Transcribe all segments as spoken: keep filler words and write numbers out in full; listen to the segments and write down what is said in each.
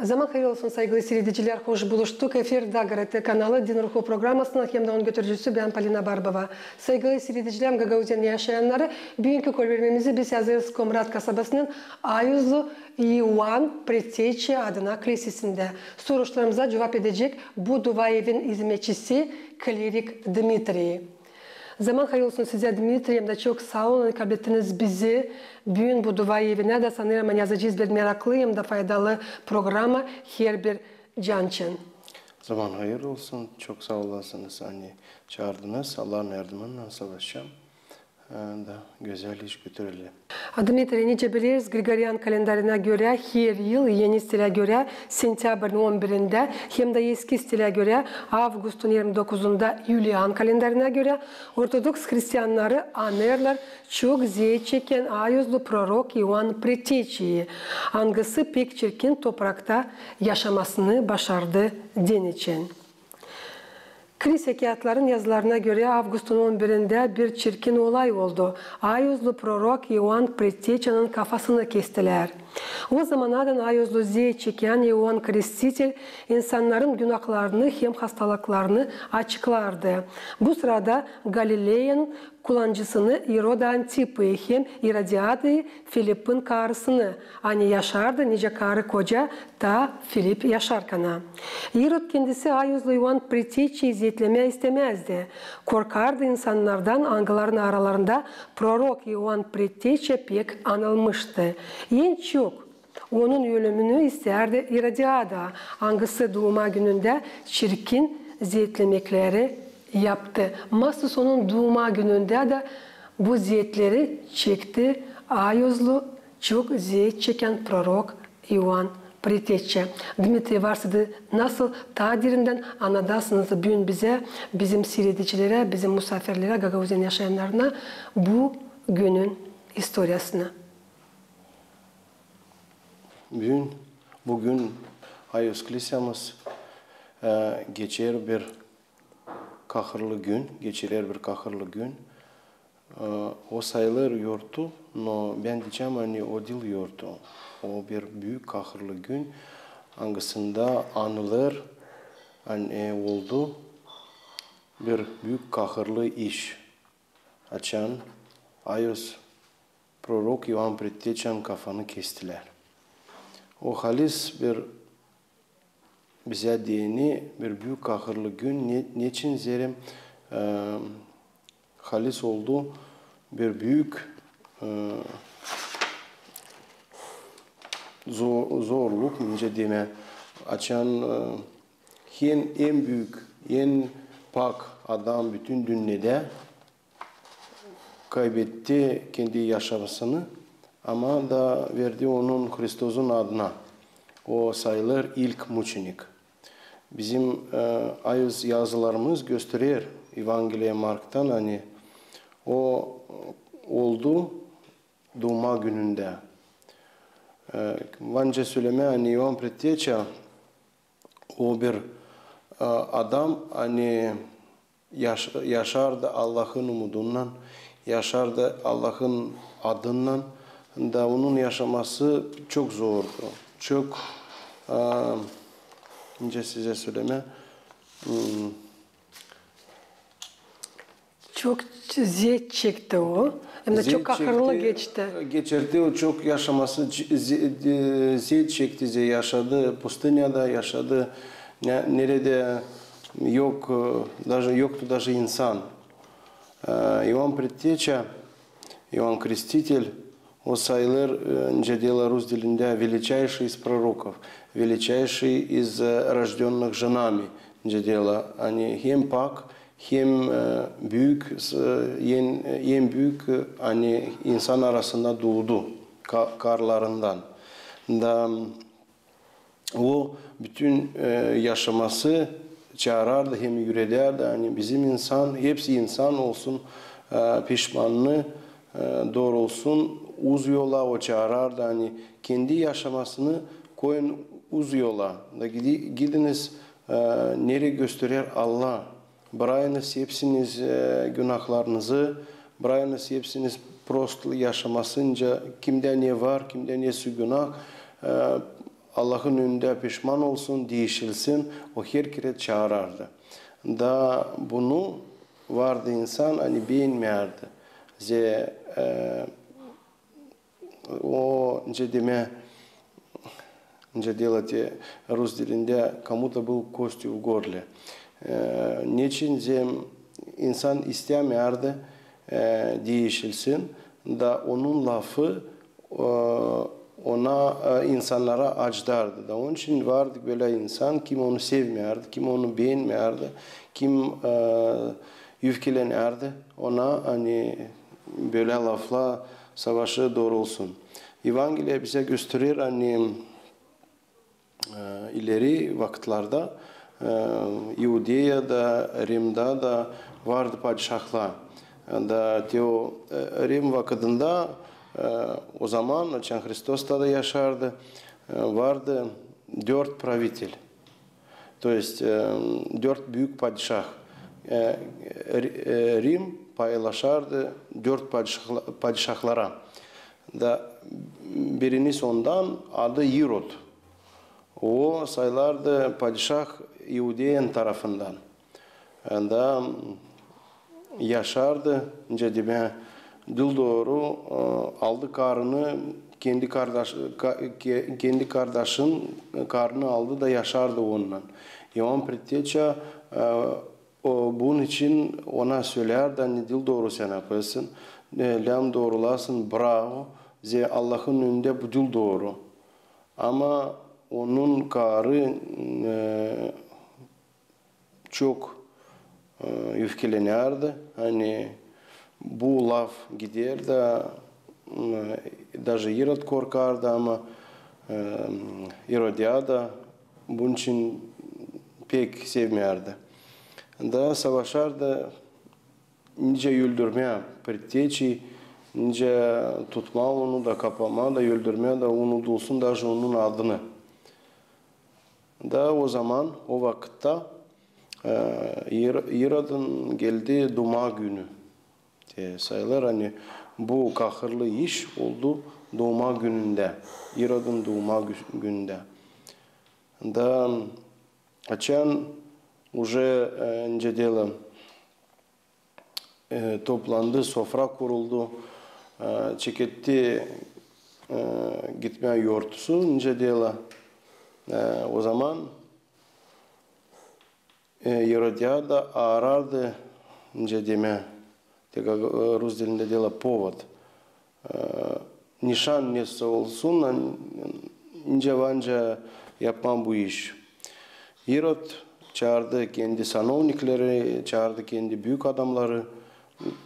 Zaman hayır olsun, saygılı siiredicilär, hoş buluştuk. Efirdä GRT kanalı Din Ruhu programasının hem dä onun götürücüsü bän, Polina Barbova. Saygılı siiredicilär, Gagauziyanın yaşayannarı, büünkü körbermemizi biz hazırêrız Komrat kasabasının Ayuzlu İoan Pretečä adına klisesindä. Soruşlarımıza cuvap edecek bu duaevin izmetçisi, klerik Dmitriy. Zaman hayır olsun sizä, Dmitriy, hem dä çok saa olun, kablettiniz bizi büün bu duaevinä. Da sanêrım, ani yazacez bir meraklı hem dä faydalı programa herbir can için. Zaman hayır olsun, çok saa olasınız, ani çaardınız. Allahın yardımınnan savaşacam. E, da gözäl iş götürelim. Dmitriy, nicä bilersiniz, Grigoryan kalendarına görä, her yıl eni stilä görä, sentyabrın on birindä, hem dä eski stilä görä, avgustun irmi dokuzunda, Yulian kalendarına görä, ortodoks hristiannarı anêrlar çok zeet çekän ayuzlu prorok İoan Pretečeyi, angısı pek çirkin toprakta yaşamasını başardı din için. Klise kiyatların yazılarına görä, avgustun on birindä bir çirkin olay oldu. Ayuzlu prorok İoan Pretečanın kafasını kestilär. O zamanadan ayuzlu zeet çekän İoan Kristitel insannarın günahlarını hem hastalıklarını açıklardı. Bu sırada Galileyanın kullanıcısını, İroda Antipayı hem İrodiadayı, Filipin karısını, ani yaşardı nicä karı-koca, taa Filip yaşarkana. İrod kendisi ayuzlu İoan Pretečeyi zeetlemää istämäzdi. Korkardı insannardan, angıların aralarında prorok İoan Pretečä pek anılmıştı. En çok onun ölümünü istärdi İrodiada, angısı duuma günündä çirkin zeetlemekleri yaptı. Masus onun duuma günündä dä bu zeetleri çekti ayuzlu, çok zeet çekän prorok İoan Pretečä. Dmitriy, varsaydı, nasıl taa derindän annadasınız büün bizä, bizim siiredicilerä, bizim musaafirlerä, Gagauziyanın yaşayannarına bu günün istoriyasını? Büün, büün ayuz klisemız, e, geçer bir kahırlı gün, geçirer bir kahırlı gün. E, o sayılêr yortu, no bän diyecäm, ani o diil yortu. O bir büük kahırlı gün, angısında anılêr, ani oldu bir büük kahırlı iş. Açan ayuz prorok İoan Pretečanın kafanı kestilär. O halis bir bizä deyni bir büük kahırlı gün. Ne, neçin? Zerä, e, halis oldu bir büük, e, zo-, zorluk, nicä demää, açan, e, en, en büük, en pak adam bütün dünnedä kaybetti kendi yaşamasını, ama da verdi onun Hristosun adına. O sayılêr ilk muçenik. Bizim, e, ayuz yazılarımız gösterer Evangeliya Marktan, ani o oldu duuma günündä. E, var nicä sölemää, ani İoan Preteča o bir, e, adam, ani yaş-, yaşardı Allahın umudunnan, yaşardı Allahın adınnan, da onun yaşaması çok zordu. Çok, e, nicä sizä sölemää, hmm, çok zeet çekti o. Hem dä çok kahırlı geçti. Geçirdi o çok yaşaması, c-, ze-, e, zeet çekti, ze-, yaşadı pustınyada, yaşadı ne-, neredä yok, e, даже, yoktu даже insan. E, İoan Preteča, İoan Kristitel, o sayılêr, e, nicä deerlär rus dilindä, величайший из пророков, величайший из, e, рождённых женами, nicä deerlär, ani hem pak, hem, e, büük, e, en, en büük, e, ani insan arasında duudu ka-, karılarından. Da o bütün, e, yaşaması çaarardı hem üüredärdi, ani bizim insan, hepsi insan olsun, e, pişmannı, e, doorulsun uz yola. O çaarardı, ani kendi yaşamasını koyun uz yola. Da gidi-, gidiniz, e, nereyi gösterer Allah. Brakınız hepsiniz, e, günahlarınızı, brakınız hepsiniz prost yaşamasını, kimdä ne var, kimdä nesoy günah, e, Allahın önündä pişman olsun, diişilsin, o herkerä çaarardı. Da bunu vardı insan, ani beenmärdi. Ze, e, o, nicä demää, nicä deelä te rus dilindä, кому-то был кость в горле. E, neçin zem insan istämärdi, e, diişilsin, da onun lafı, e, ona, e, insannara acıdardı. Da onun için vardı bölä insan, kim onu sevmärdi, kim onu beenmärdi, kim, e, üfkelenärdi ona, ani bölä lafla savaşı durulsun. Evangeliya bizä gösterer, ani e, ileri vakıtlarda, e, İudeyada, Rimda da vardı padişahlar. Da te o, e, Rim vakıdında, e, o zaman, açan Hristos tada yaşardı, e, vardı dört pravitel. То есть, e, dört büük padişah. E, Ri-, e, Rim paylaşardı dört padişahla-, padişahlara. Da birini sondan adı İrod. O sayılardı padişah İudeyanın tarafından. Da yaşardı, nicä demää, dil dooru, e, aldı karını, kendi kardaş-, ka-, ke-, kendi kardaşın karını aldı da yaşardı onunnan. İoan Predteça, e, o, bunun için ona sölärdi, ani dil dooru sän apêsın, e, lääm doorulasın, bravo, zerä Allahın önündä bu dil dooru. Ama onun karı, e, çok, e, üfkelenärdi, ani bu laf gider da, e, даже İrod korkardı, ama, e, İrodiada bunun için pek sevmärdi. Da savaşardı, nicä öldürmää Predteçayı, nicä tutmaa onu da, kapamaa da, öldürmää da, unudulsun даже onun adını. Da o zaman, o vakıtta, e, İr-, İrodun geldi duuma günü. Te sayılêr, ani bu kahırlı iş oldu duuma günündä, İrodun duuma gü-, günündä. Da açan уже, e, nicä deelä, e, toplandı, sofra kuruldu, e, çeketti, e, gitmää yortusu, nicä deelä, e, o zaman, e, İrodiada aarardı, nicä demää, te, e, rus dilindä deelä повод. E, nişan nesä olsun, an-, nicä-vancä yapmaa bu iş. İrod çaardı kendi sanovnikleri, çaardı kendi büük adamnarı,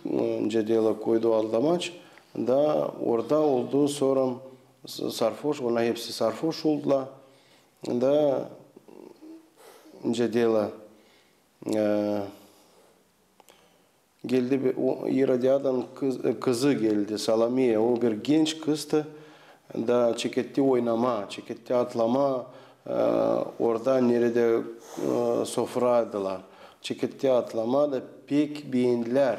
nicä deelä, koydu aldamaç, da orada oldu sora s-, sarfoş, ona hepsi sarfoş oldula, da, nicä deelä, e, geldi bir, o, İrodiadanın kız-, kızı geldi, Salomeya. O bir genç kızdı, da çeketti oynamaa, çeketti atlamaa, e, orada neredä, e, sofraydılar. Çeketti atlamaa da pek beendilär.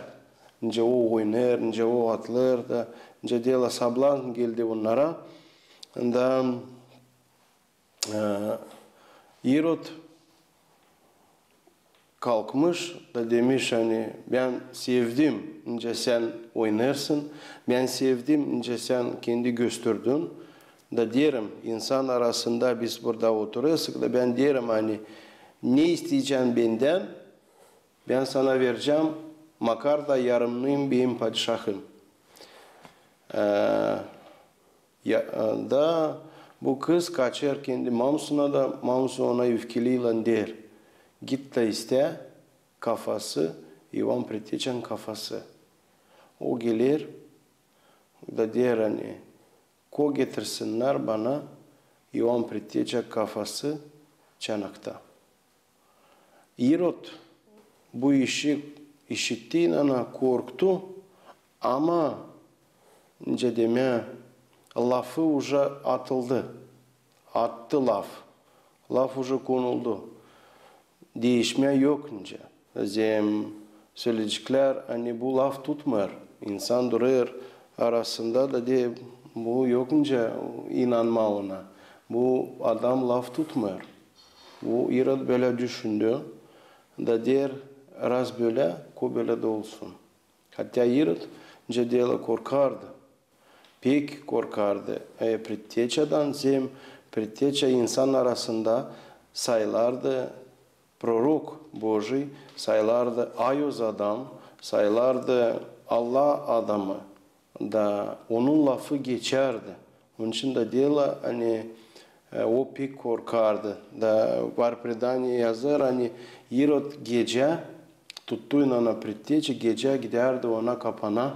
Nicä o oynêêr, nicä o atlêêr da, nicä deelä, соблазн geldi onnara. Da, e, İrod kalkmış da demiş, ani bän sevdim, nicä sän oynêêrsın, bän sevdim, nicä sän kendi gösterdin. Da deerim, insan arasında biz burada oturêrsak da bän deerim, ani ne isteyecän bendän, bän sana verecäm, makar da yarımnıyım benim padişahım. E, Ya, e, da bu kız kaçêr kendi mamusuna da, mamusu ona üfkeli ilan deer: git da istä kafası, İoan Predteçanın kafası. O geler da deer, ani ko getirsinnär bana İoan Predteça kafası çanakta. İrod bu işi işitti, inana korktu, ama, nicä demää, lafı uje atıldı. Attı laf. Laf uje konuldu. Diişmää yok nicä. Zem söleyeceklär, ani bu laf tutmêêr. İnsan durêr arasında da deer, bu yok nicä inanmaa ona. Bu adam laf tutmêêr. Bu İrod bölä düşündü da deer, raz bölä, ko bölä dä olsun. Hatta İrod, nicä deerlär, korkardı. Pek korkardı, e, predstečadan, zerä predsteča insan arasında sayılardı prorok Božıy, sayılardı ayoz adam, sayılardı Allah adamı, da onun lafı geçärdi. Onun için dä deerlär, ani, e, o pek korkardı. Da var predaniye yazêr, ani İrod gecä, tuttuynan predsteča, gecä gidärdi ona kapana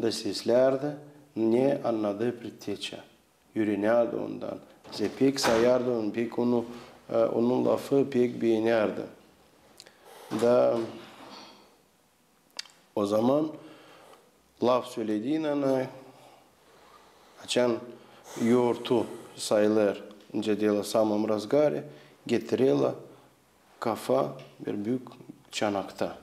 da seslärdi, ne annadı predsteča. Üürenärdi ondan. Zerä pek sayardı onu, pek onu, e, onun lafı pek beenärdi. Da ozaman laf sölediynän, açan yortu sayılêr, nicä deerlär, samom razgari, getirerlär kafa bir büük çanakta.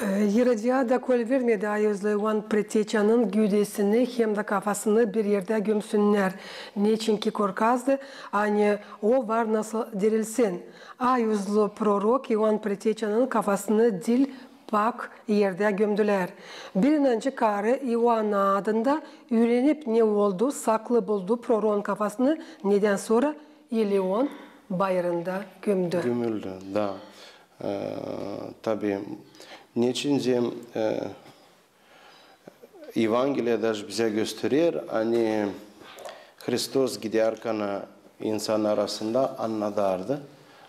E, İrodiada kolvermedi ayozlu İoan predstečanın güüdesini hem dä kafasını bir erdä gömsünnär, neçinki korkardı, ani o var nasıl dirilsin. Ayozlu prorok İoan predstečanın kafasını diil pak erdä gömdülär. Bir inancı karı İoanna adında üürenip ne oldu, saklı buldu proroon kafasını, nedän sora Ilion bayırında gömdü. Gömüldü, da. E, tabi, neçin zerä, e, Evangeliya daji bizä gösterer, ani Hristos gidärkän insan arasında annadardı.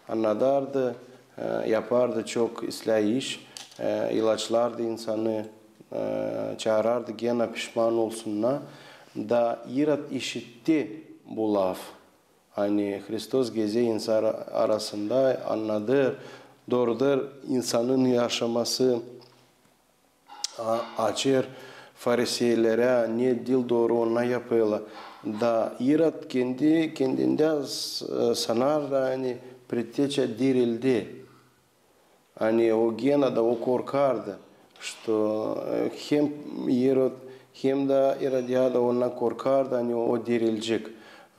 Annadardı, e, yapardı çok islää iş, e, ilaçlardı insanı, e, çaarardı genä pişman olsunnar. Da İrod işitti bu laf. Ani Hristos gezer insan arasında, annadêr, doorudur, insanın yaşaması a-, açêr fariseylerä, ne diil dooru onnar yapêrlar. Da İrod kendi kendindä s-, sanardı, ani predsteča dirildi. Ani o genä dä o korkardı, što, e, hem İrod, hem dä İrodiada ondan korkardı, ani o dirilecek.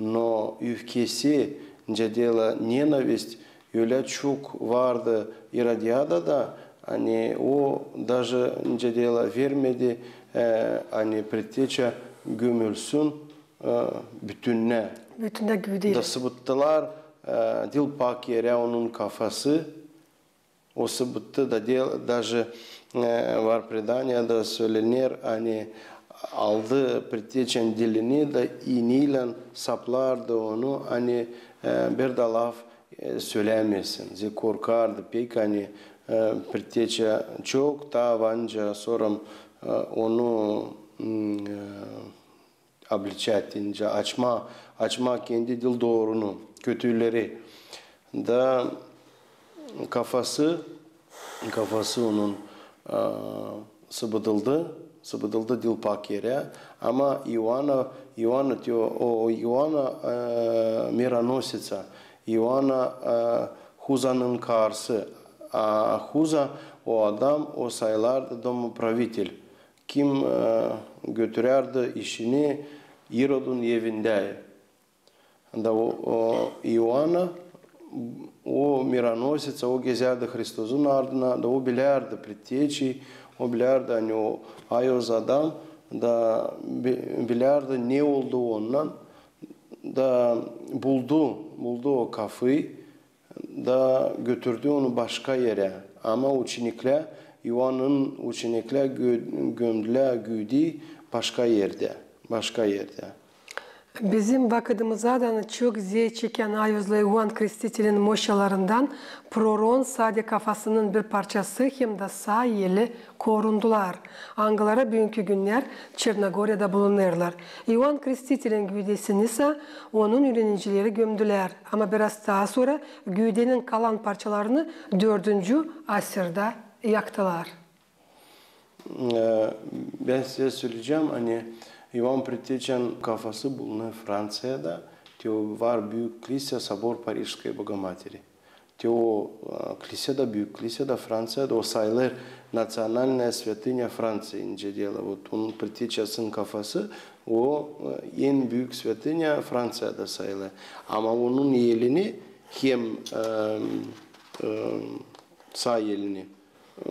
No üfkesi, nicä deerlär, nenavist ölä çok vardı İrodiadada, ani o daji, nicä deerlär, vermedi, e, ani predsteča gömülsün, e, bütünnä. Bütünnä güüdä. Da sıbıttılar, e, diil pak erä onun kafası, o sıbıttı da, daji, e, var predaniyada sölener, ani aldı predstečanın dilini da iiniylän saplardı onu, ani, e, bir dä laf, e, sölämesin. Zerä korkardı pek, ani, e, predsteča çok, taa var nicä sora, e, onu, m, e, обличать, nicä açmaa, açmaa kendi diil doorunu, kötüleri. Da kafası, kafası onun, e, sıbıdıldı, sıbıdıldı diil pak erä. Ama İoanna, İoanna, te o, o İoanna, e, мироносица, İoanna, e, Huzanın karısı. A Huza, o adam, o sayılardı домоправитель. Kim, e, götürärdi işini İrodun evindä. Da o, o İoanna, o мироносица, o gezärdi Hristozun ardına, da o bilärdi predsteçayı, o bilärdi, ani o ayoz adam, da bi-, bilärdi, ne oldu onunnan, da buldu, buldu o kafayı, da götürdü onu başka erä. Ama uçeniklär, İoannın uçeniklär gö-, gömdülär güüdä başka erdä, başka erdä. Bizim vakıdımızadan çok zerek çekän ayozlu İoan Krestitelin moşalarından proroon sade kafasının bir parçası hem dä saa eli korundular, angıları büünkü günnär Çernogoriyada bulunêrlar. İoan Krestitelin güüdesini sa onun üürenicileri gömdülär, ama biraz taa sora güüdenin kalan parçalarını dördüncü asırda yaktılar. E, bän sizä söleyecäm, ani İoan Predstečanın kafası bulunêr Franţiyada, te var büük klisä, собор Парижской Богоматери. Te o, e, kliseya da, büük kliseya da Franţiyada o sayılêr национальная святыня Франции, nicä deerlär. Vot, onun Predţeçasının kafası, o, e, en büük svätınya Franţiyada sayılêr. Ama onun elini hem, e, e, saa elini, e,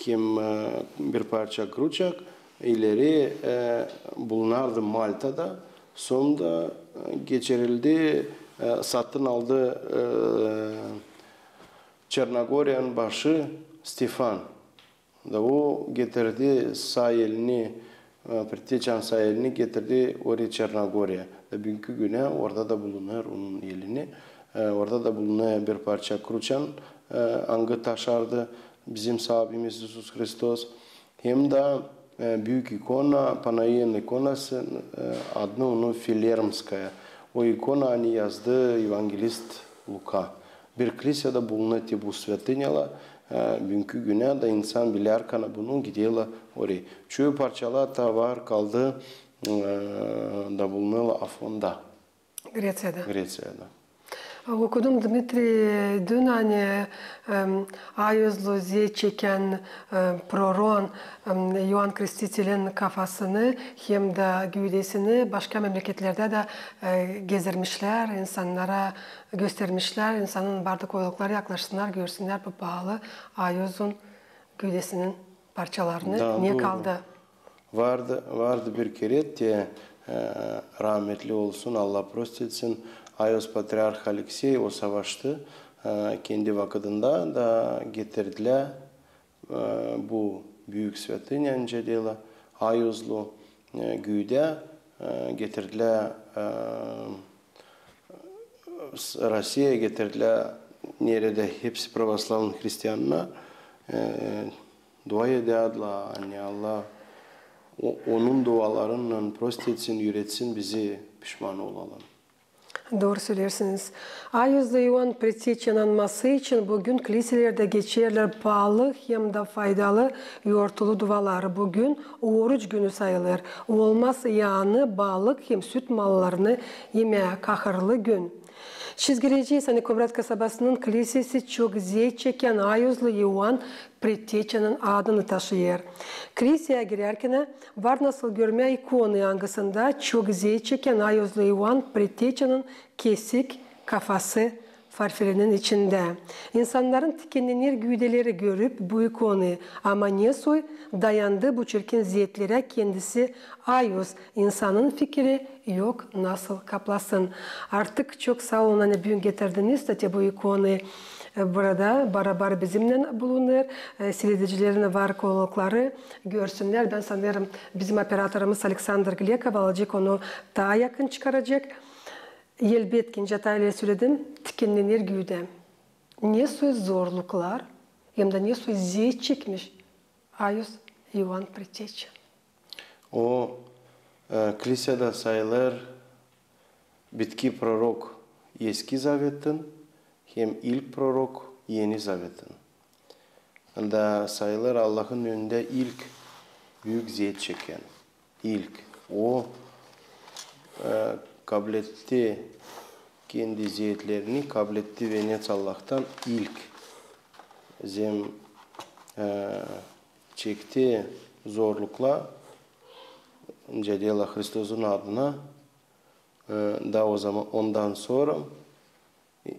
hem, e, bir parça kruçak ileri, e, bulunardı Maltada, sora, e, geçirildi, e, satın aldı, e, Çernogoriyanın başı Stefan. Da o getirdi saa elini, e, Predţeçanın saa elini getirdi orayı Çernogoriya. Da büünkü günä orada da bulunêr onun elini. E, orada da bulunêr bir parça kruçan, e, angı taşardı bizim Saabimiz İisus Hristos. Hem da, e, büük ikona, Panayiyanın ikonası, e, adını onun Filermskaya. O ikona, ani yazdı evangelist Luka. Bir kliseyada bulunêr te bu svätınyalar, e, büünkü günä da insan bilerkän bunu giderlär orayı. Çoyu parçalar taa var, kaldı, e, da bulunêrlar Afonda. Greţiyada. Greţiyada. Okudum, Dmitriy, dün, ani, em, ayuzlu zeet çekän, e, proroon, em, İoan Krestitelin kafasını hem dä güüdesini başka memleketlerdä dä, e, gezdirmişlär, insannara göstermişlär, insanın vardı koyulukları yaklaşsınnar, görsünnär bu paalı ayuzun güüdesinin parçalarını, ne kaldı. Vardı, vardı bir kerä te, e, rametli olsun, Allah prost etsin, ayuz patriarh Aleksey, o savaştı, e, kendi vakıdında da getirdilär, e, bu büük svätınya, nicä deerlär, ayuzlu, e, güüdä, e, getirdilär, e, Rossiyaya getirdilär, neredä hepsi pravoslavnıy hristiannar, e, dua edärdilär, ani Allah o-, onun dualarınnan prost etsin, üüretsin bizi pişman olalım. Dooru söleersiniz. Ayuzlu İoan Predţeçanın anması için büün kliselerdä geçerlär paalı hem dä faydalı yortulu duaları. Büün oruç günü sayılêr. Olmaz yaanı, balık hem süt mallarını imää, kahırlı gün. Çizgilecez, ani Komrat kasabasının klisesi çok zeet çekän ayuzlu İoan Predţeçanın adını taşıyêr. Kliseyä girärkän var nasıl görmää ikonayı, angısında çok zeet çekän ayuzlu İoan Predţeçanın kesik kafası farfelinin içindä. İnsannarın tikennener güüdeleri görüp bu ikonayı, ama ne soy dayandı bu çirkin zeetlerä kendisi ayuz, insanın fikiri yok nasıl kaplasın. Artık çok saa olun, ani büün getirdiniz dä te bu ikonayı, e, burada barabar bizimnän bulunêr. E, siiredicilerinnän var koyulukları, görsünnär. Bän sanêrım, bizim operatorumuz Aleksandr Glekov alacek onu taa yakın çıkaracek. Elbetki, nicä taa ileri söledim, tikennener güüdä. Ne soy zorluklar hem dä ne soy zeet çekmiş ayuz İoan Predţeça. O, e, kliseyada sayılêr bitki prorok Eski Zavetın hem ilk prorok Eni Zavetın. Da sayılêr Allahın önündä ilk büük zeet çekän. İlk. O, e, kabletti kendi zeetlerini, kabletti venets Allahtan ilk. Zem, e, çekti zorluklar, nicä deerlär, Hristosun adına, e, da o zaman, ondan sora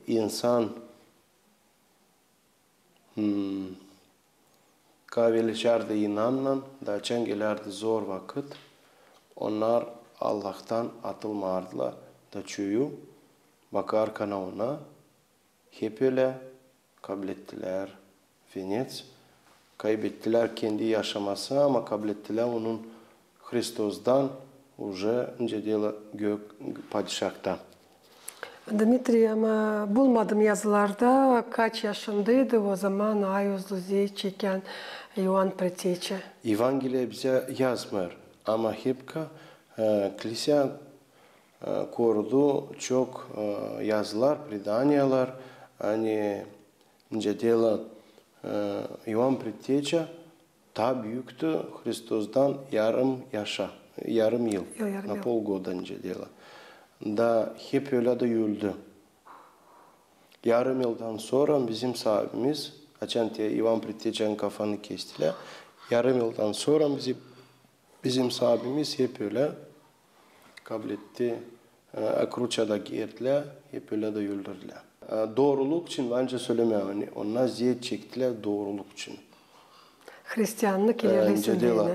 insan Hmm. Ka veliçärdi inannan, da açan gelärdi zor vakıt, onnar Allahtan atılmardılar, da çoyu, bakarkan ona, hep ölä kablettilär venets, kaybettilär kendi yaşamasını, ama kablettilär onun Hristostan uje nicä deerlär gök padişahta. Dmitriy, ama bulmadım yazılarda, kaç yaşındaydı o zaman ayuzlu zeet çekän İoan Predţeça. Evangeliya bizä yazmêêr, ama hepka, e, kliseyä, e, korudu çok, e, yazılar, predaniyalar, ani nicä deerlär, e, İoan Predţeça taa büüktü Hristostan yarım yaşa, yarım yıl, на полгода, nicä deerlär. Da hep ölä dä öldü. Yarım yıldan sora bizim saabimiz, açan te İvan Predvečan kafanı kestilär, yarım yıldan sora bizim, bizim saabimiz hep ölä kabletti, e, kruçada gerdilär, hep ölä dä öldürdülär. E, dooruluk için, bence sölemää, ani onnar zeet çektilär dooruluk için. Hristiannık ilerlesin deyni.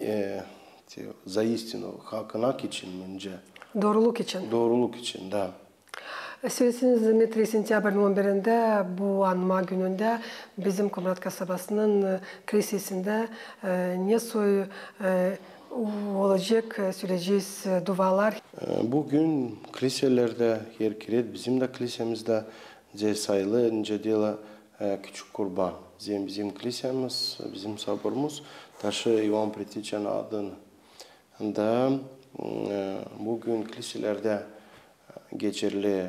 E, e, te, za istinu, hakınak için, bence. Dooruluk için. Dooruluk için, da. Sölesin, Dmitriy, sentyabrinin on birindä, bu anma günündä bizim Komrat kasabasının, e, klisesindä, e, ne soy, e, olacek, e, söleyecez, e, dualar. E, bu gün kliselerdä, her kerä bizim dä klisemizdä, de sayılı, nicä deyler, e, küçük kurban. Bizim, bizim klisemiz, bizim soborumuz taşıy İvan Predvečan adını. Da, e, bu gün kliselerdä geçerli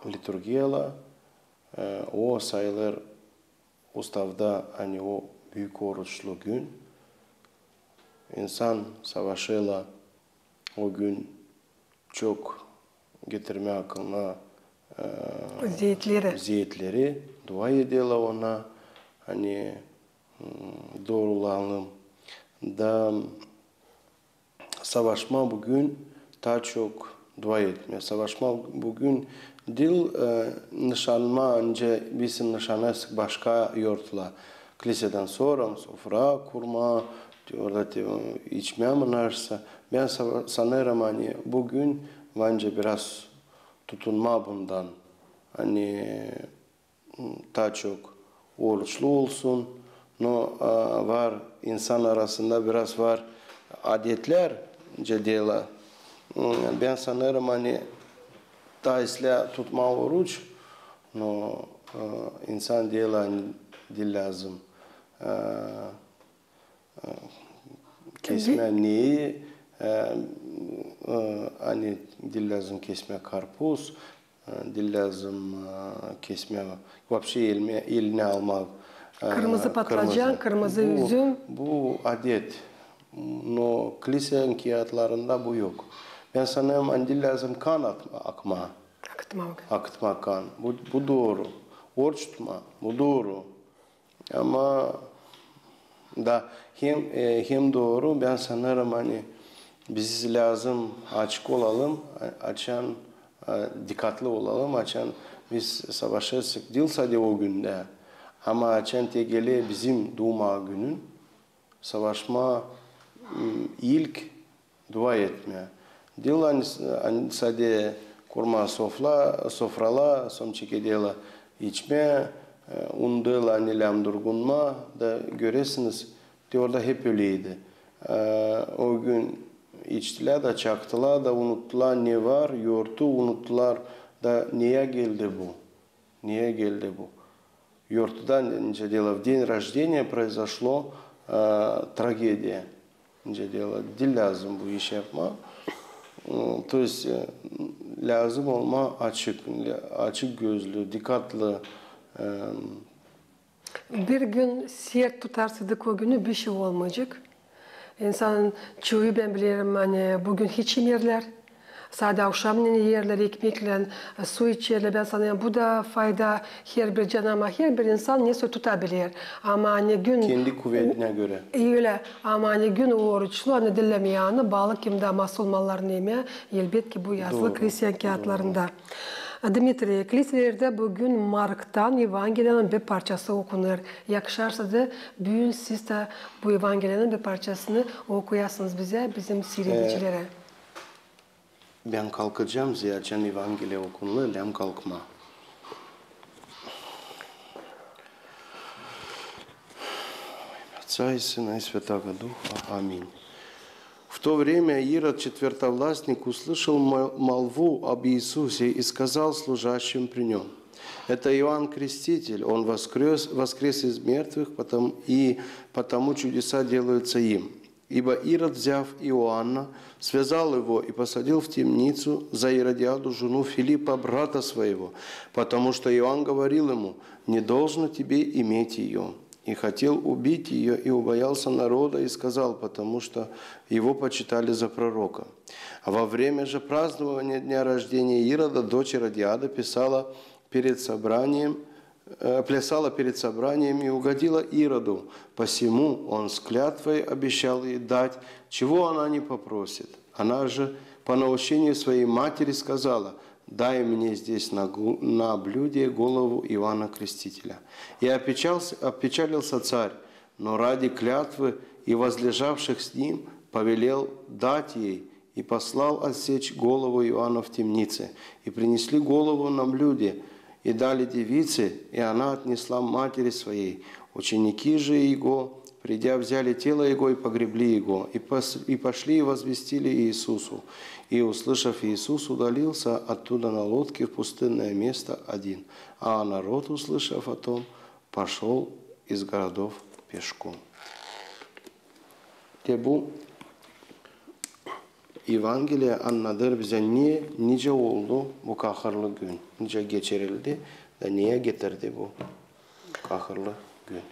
liturgiyalar, e, o sayılêr ustavda, ani o büük oruçlu gün. İnsan savaşêr o gün çok getirmää akılına, e, zeetleri, dua ederlär ona, ani, m, doorulanalım. Da savaşmaa bu gün taa çok dua etmää. Savaşmaa bu gün diil, e, nışanmaa, nicä biz nışanêrız başka yortla. Klisedän sora sofra kurmaa, orada te, içmää mı nasılsa. Bän sa-, sanêrım, ani bu gün bence biraz tutunmaa bundan. Ani taa çok oruçlu olsun. No, a, var, insan arasında biraz var adetlär, nicä deyler. M, bän sanêrım, ani taa islää tutmaa oruç, no, a, insan deyler, ani diil lääzım, a, kesmää neyi, e, e, ani diil lääzım kesmää karpuz, e, diil lääzım, e, kesmää, вообще elinä, elinä almaa, e, kırmızı patlıcan, kırmızı üzüm. Bu adet. No, klisenin kiyatlarında bu yok. Bän sanêrım, ani diil lääzım kan at-, akmaa. Akıtmaa. Akıtmaa kan. Bu, bu dooru. Oruç tutmaa. Bu dooru. Ama da hem, e, hem dooru, bän sanêrım, ani biz lääzım açık olalım, a-, açan, e, dikkatlı olalım, açan biz savaşêrız diil sade o gündä, ama açan te geler bizim duuma günün, savaşmaa, m, ilk dua etmää. Diil ani, ani sade kurmaa sofla, sofralar, sora çekederlär içmää, e, unudêrlar, ani lääzım durgunmaa, da görersiniz, te orada hep öleydi. E, o gün içtilär da, çaktılar da, unuttular, ne var, yortu unuttular da, neyä geldi bu? Neyä geldi bu? Yortuda, nicä deyler, в день рождения произошло, e, трагедия. Nicä deyler, diil lääzım bu işi yapmaa. E, то есть, e, lääzım olmaa açık, açık gözlü, dikkatlı, e, Bir gün sert tutarsaydık o günü, bişey olmayacek. İnsanın çoyu, bän bilerim, ani bugün hiç imeerlär. Sade avşamnen iyerlär ekmeklän, e, su içerlär. Bän sanêrım, bu da fayda herbir cana, ama herbir insan nesoy tutabilir. Ama ani gün... Kendi kuvetinä görä. Ölä. Ama ani gün oruçlu, ani dilemeyani, balık hem dä masulmalarını imää, elbetki bu yazılı hristian kiyatlarında. Dmitriy, kliselerdä büün Marktan Evangeliyanın bir parçası okunêr. Yakışarsa da, büün siz dä bu Evangeliyanın bir parçasını okuyasınız bizä, bizim siiredicilerä. E, bän kalkacam, zerä açan Evangeliya okunulêr, lääzım kalkmaa. Отца и Сына и Святаго Духа. Аминь. В то время Ирод, четвертовластник, услышал мо-, молву об Иисусе и сказал служащим при нём: «Это Иоанн Креститель, он воскрес, воскрес из мертвых, потом, и потому чудеса делаются им». Ибо Ирод, взяв Иоанна, связал его и посадил в темницу за Иродиаду, жену Филиппа, брата своего, потому что Иоанн говорил ему: «Не должно тебе иметь её». и хотел убить её, и убоялся народа, и сказал, потому что его почитали за пророка. А во время же празднования дня рождения Ирода дочь Иродиада писала перед собранием, э, плясала перед собранием и угодила Ироду. Посему он с клятвой обещал ей дать, чего она не попросит. Она же по наущению своей матери сказала: «Дай мне здесь на гу-, на блюде голову Иоанна Крестителя». И опечался, опечалился царь, но ради клятвы и возлежавших с ним повелел дать ей, и послал отсечь голову Иоанна в темнице. И принесли голову на блюде, и дали девице, и она отнесла матери своей. Ученики же его, придя, взяли тело его и погребли его, и пос-, и пошли и возвестили Иисусу. И, услышав Иисус, удалился оттуда на лодке в пустынное место один. А народ, услышав о том, пошёл из городов пешком. Te bu Evangeliya annadêr bizä ne, nicä oldu bu kahırlı gün, nicä geçirildi da neyä getirdi bu kahırlı gün.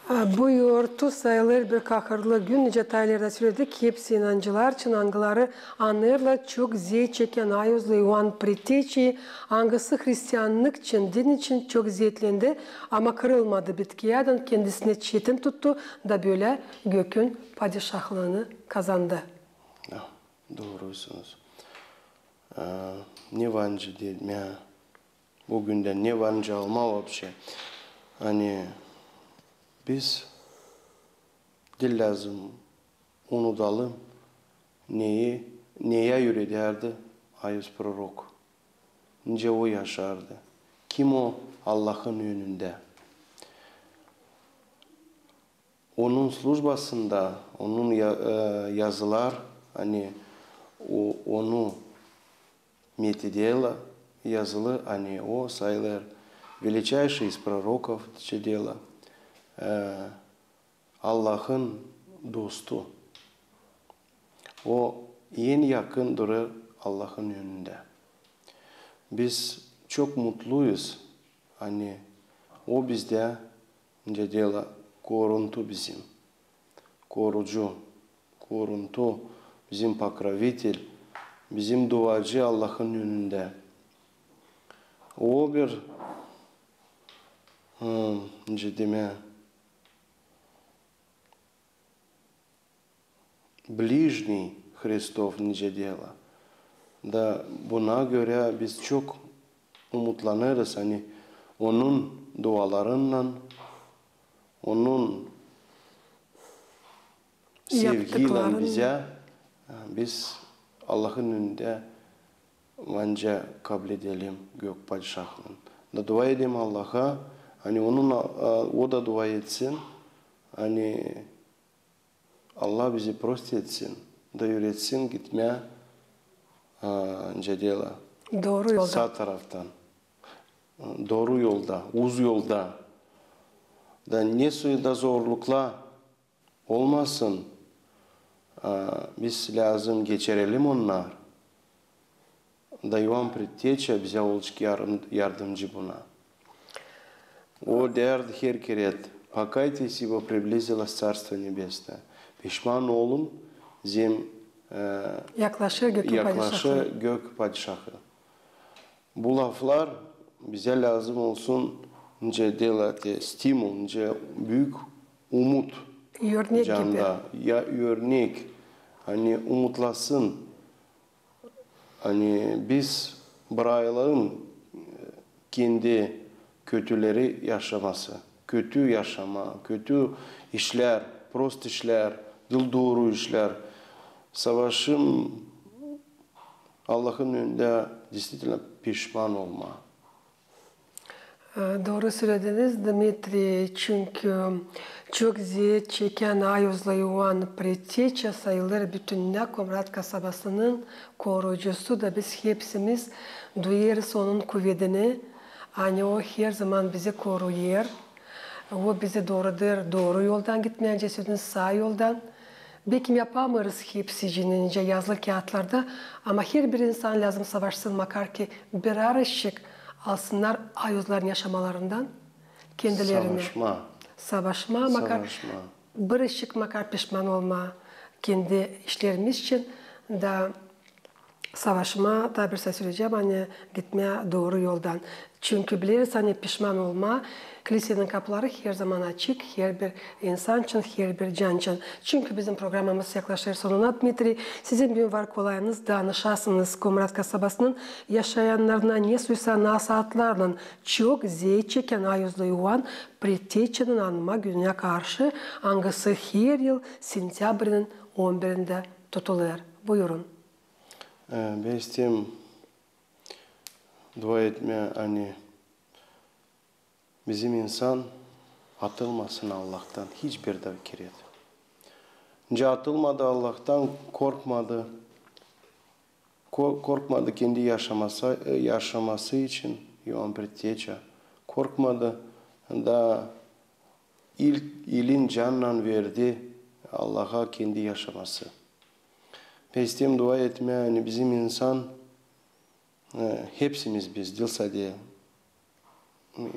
A, bu yortu sayılêr bir kahırlı gün, nicä taa ileri dä söledik, hepsi inancılar için, angıları annêêrlar çok zeet çekän ayuzlu İoan Preteçi, angısı hristiannık için, din için çok zeetlendi, ama kırılmadı, bitkiyädän kendisinä çetin tuttu da bölä gökün padişahlıını kazandı. Ya, dooruysunuz. A, ne var nicä demää, bu gündän ne var nicä almaa вообще? Ani biz diil lääzım unudalım, neyi, neyä üüredärdi ayuz prorok, nicä o yaşardı, kim o Allahın önündä. Onun slujbasında, onun ya-, e, yazılar, ani o, onu metederlär, yazılı, ani o sayılêr величайший из пророков, nicä deerlär, e, Allahın dostu. O en yakın durêr Allahın önündä. Biz çok mutluyuz, ani o bizdä, nicä deerlär, koruntu bizim, korucu, koruntu bizim, покровитель, bizim duacı Allahın önündä. O bir, nicä demää, ближний Христов, nicä deerlär. Da buna görä biz çok umutlanêrız, ani onun dualarınnan, onun sevgiylän bizä, biz Allahın önündä bence kabledelim gök padişahlıını. Da dua edeyim Allaha, ani onun, a, o da dua etsin, ani Allah bizi prost etsin da üüretsin gitmää, a, nicä deerlär, dooru yolda, saa taraftan, dooru yolda, uz yolda. Da ne soy da zorluklar olmasın, a, biz lääzım geçirelim onnar. Da İoan Preteça bizä olacek yardım-, yardımcı buna. O deerdi her kerä: «Покайтесь, ибо приблизилось Царство Небесное». Pişman olun, zerä, e, yaklaşêr gök padişahı. Bu laflar bizä lääzım olsun, nicä deerlär, te stimul, nicä büük umut. Örnek gibi. Ya örnek, ani umutlasın, ani biz brakayalım kendi kötüleri yaşaması, kötü yaşamaa, kötü işlär, prost işlär, diil dooru işlär. Savaşım Allahın önündä действительно pişman olmaa. E, dooru sölediniz, Dmitriy, çünkü çok zeet çekän ayuzlu İoan Preteça sayılêr bütünnä Komrat kasabasının korucusu da biz hepsimiz duyêrız onun kuvedini, ani o herzaman bizi koruyêr. O bizi doorudêr dooru yoldan gitmää, nicä sölediniz, saa yoldan. Bekim yapamêêrız hepsicini nicä yazılı kiyatlarda, ama herbir insan lääzım savaşsın, makar ki bir araşık alsınnar ayuzların yaşamalarından kendilerine. Savaşmaa. savaşmaa, makar, savaşmaa, barışık, makar pişman olmaa kendi işlerimiz için da savaşmaa, taa bir saa süürecäm, ani gitmää dooru yoldan. Çünkü bileriz, ani pişman olmaa, klisenin kapuları herzaman açık, herbir insan için, herbir can için. Çünkü bizim programamız yaklaşêr sonuna, Dmitriy, sizin büün var kolayınız danışasınız Komrat kasabasının yaşayannarına, ne suysa nasaatlarlan çok zeet çekän, ayuzlu yuvan Predteçenin anma gününä karşı, angısı her yıl sentyabrinin on birindä tutulêr. Buyurun. E, bän isteerim dua etmää, ani bizim insan atılmasın Allahtan hiçbir dä kerä. Nicä atılmadı Allahtan, korkmadı, ko-, korkmadı kendi yaşaması, e, yaşaması için, Ioan Predteçä korkmadı da ilk, ilin cannan verdi Allaha kendi yaşaması. Bän isteerim dua etmää, ani bizim insan, e, hepsimiz biz, diil sade,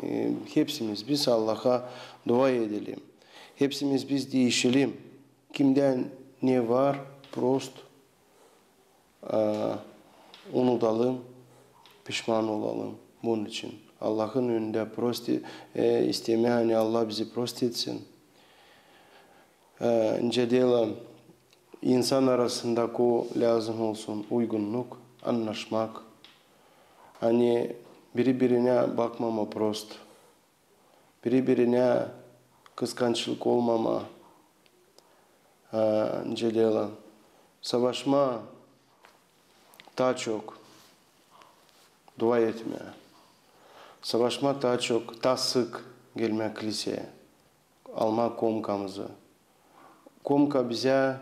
e, hepsimiz biz Allaha dua edelim. Hepsimiz biz diişelim. Kimdä ne var, prost, e, unudalım, pişman olalım bunun için. Allahın önündä prost, e, istemää, ani Allah bizi prost etsin. E, nicä deyni, insan arasında ko lääzım olsun uygunnuk, annaşmak. Ani biri-birinä bakmamaa prost, biri-birinä kıskançlık olmamaa. E, nicä deyni, savaşmaa taa çok dua etmää. Savaşmaa taa çok, taa sık gelmää kliseya, almaa komkamızı. Komka bizä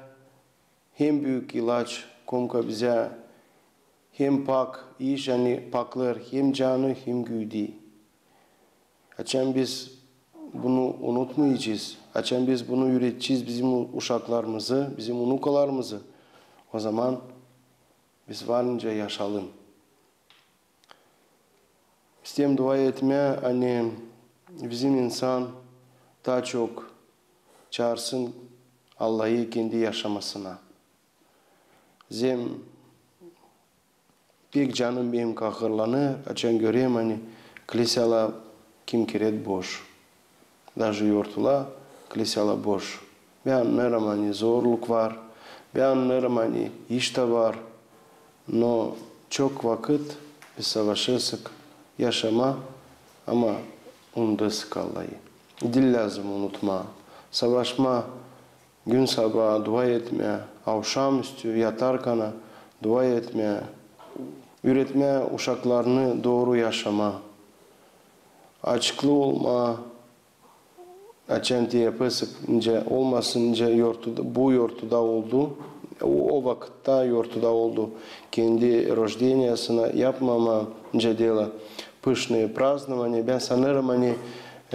hem büük ilaç, komka bizä hem pak iş, ani paklêêr hem canı, hem güüdü. Açan biz bunu unutmayacez, açan biz bunu üüredecez bizim u-, uşaklarımızı, bizim unukalarımızı, ozaman biz var nicä yaşayalım. İsteerim dua etmää, ani bizim insan taa çok çaartsın Allahı kendi yaşamasına. Zem pek canım benim kahırlanêr, açan görerim, ani kliseyalar kimkeret boş. Даже yortular, kliseyalar boş. Bän annêêrım, ani zorluk var. Bän annêêrım, ani iş tä var. No çok vakıt biz savaşêrsak yaşamaa, ama unudêrsuk Allahı. Diil lääzım unutmaa. Savaşmaa gün sabaa dua etmää, avşamüstü yatarkana dua etmää, üüretmää uşaklarını dooru yaşamaa, açıklı olmaa, açan te yapêrsın, nicä olmasın, nicä yortuda, bu yortuda oldu, o, o vakıtta yortuda oldu, kendi рождениясына yapmamaa, nicä deyni, пышные празднования. Bän sanêrım, ani,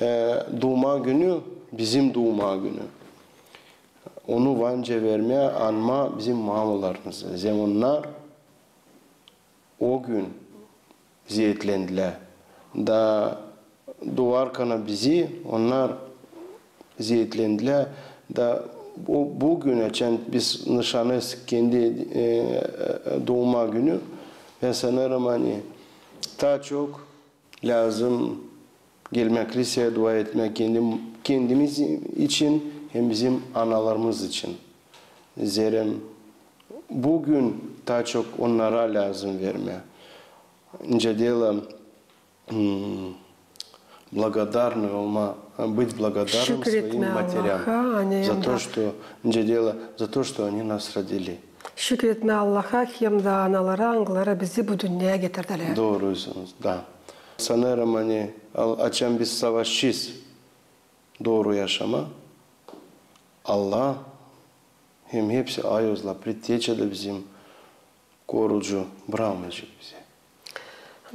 e, duuma günü, bizim duuma günü, onu var nicä vermää, anmaa bizim mamalarımızı. Zem onnar o gün zeetlendilär. Da duarkana bizi, onnar zeetlendilär. Da bu, bu gün, açan biz nışanêrız kendi, e, e, duuma günü, bän sanêrım, ani taa çok lääzım gelmää kliseya, dua etmää kendim, kendimiz için hem bizim analarımız için. Zerä bu gün taa çok onnara lääzım vermää. Nicä deyni, м, благодарны olmaa, быть благодарным своим матерям за то, что, nicä deyni, за то, что они нас родили. Şükür etmää Allaha hem dä analara, angıları bizi bu dünneyä getirdilär. Doğru, da. Sanêrım, ani al-, açan biz savaşêrız dooru yaşamaa, Allah hem hepsi ayuzlar, Predteça da bizim korucu, brakmayacek bizi.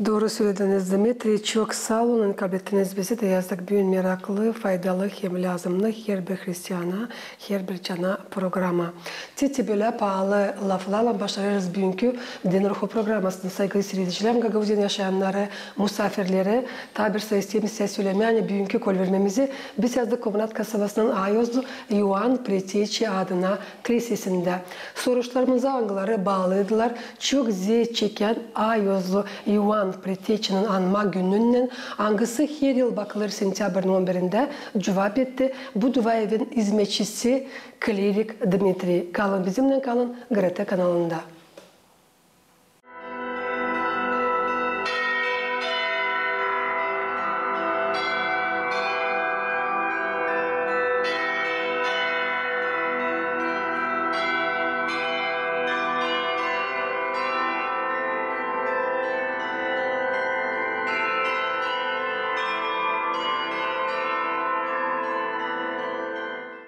Dooru sölediniz, Dmitriy, çok saa olun, kablettiniz bizi. Te yazdık büün meraklı, faydalı hem lääzımnı herbir hristiyana, herbir cana programa. Te, te bölä paalı laflarlan başlêêrız büünkü Dindar Ruhu programasını. Saygılı siiredicilerim, Gagauziyanın yaşayannarı, musaafirleri, taa bir saa isteerim sizä sölemää, ani büünkü kolvermeemizi biz yazdık Komrat kasabasının A yozlu İoan Preteçi adına kilisesindä. Soruşlarımıza, angıları baalıydılar çok zeet çekän A yozlu İoan Preteçinin anma gününnän, angısı her yıl bakılêr sentyabrinin on birindä, cuvap etti bu duaevin izmetçisi, klerik Dmitriy. Kalın bizimnän, kalın GRT kanalında.